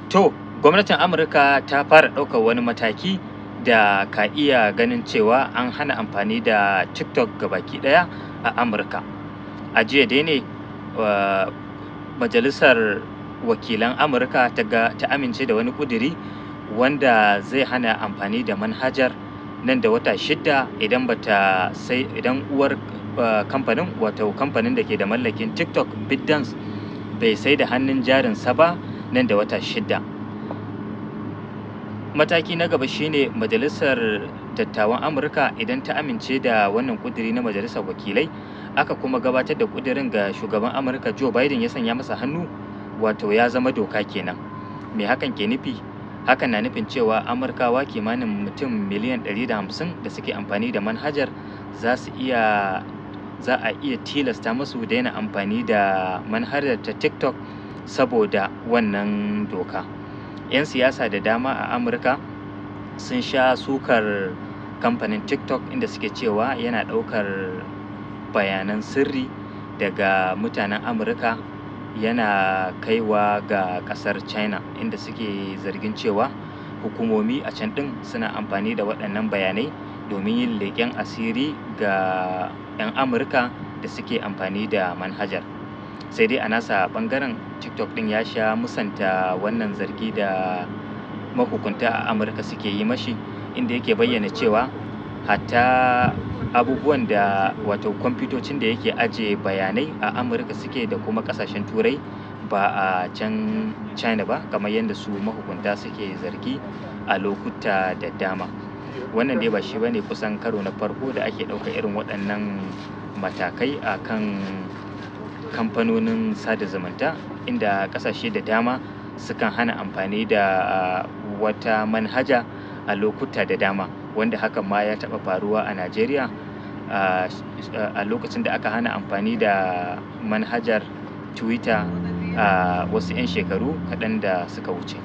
To, gwamnatin Amurka ta fara ɗaukar wani mataki da ka iya ganin cewa an hana amfani da TikTok gabaki ɗaya a Amurka. A jiya dai ne Majalisar Wakilan Amurka ta amince da wani ƙuduri wanda zai hana amfani da manhajar nan da wata 6 idan bata sai idan uwar kamfanin, wato kamfanin da ke da mallakin TikTok, ByteDance, bai sai da hannun jarinsa ba nan da wata 6. Mataki na gaba shine Majalisar Dattawan Amurka, idan ta amince da wannan ƙuduri na Majalisar Wakilai, aka kuma gabatar da ƙudurin ga shugaban Amurka Joe Biden ya sanya masa hannu, wato ya zama doka kenan. Me hakan ke nufi? Hakan na nufin cewa Amurkawa kimanin mutum miliyan 150 da suke amfani da manhajar za a iya tilasta musu daina amfani da manhajar ta TikTok saboda wannan doka. 'Yan siyasa da dama a Amurka sun sha sukar kamfanin TikTok, inda suke cewa yana ɗaukar bayanan sirri daga mutanen Amurka yana kaiwa ga ƙasar China, inda suke zargin cewa hukumomi a can ɗin suna amfani da waɗannan bayanai domin yin leƙen asiri ga 'yan Amurka da suke amfani da manhajar. Sai dai a nasa ɓangaren, TikTok ɗin ya sha musanta wannan zargi da mahukunta a Amurka suke yi mashi, inda yake bayyana cewa hatta abubuwan da, wato kwamfutocin da yake ajiye bayanai, a Amurka suke da kuma ƙasashen Turai, ba a can China ba kamar yadda su mahukunta suke zargi a lokuta da dama. Wannan dai ba shi bane kusan karo na farko da ake ɗaukar irin waɗannan matakai a kan kamfanonin sada zumunta, inda ƙasashe da dama sukan hana amfani da wata manhaja a lokuta da dama, wanda hakan ma ya taɓa faruwa a Najeriya a lokacin da aka hana amfani da manhajar Twitter a wasu 'yan shekaru kaɗan da suka wuce.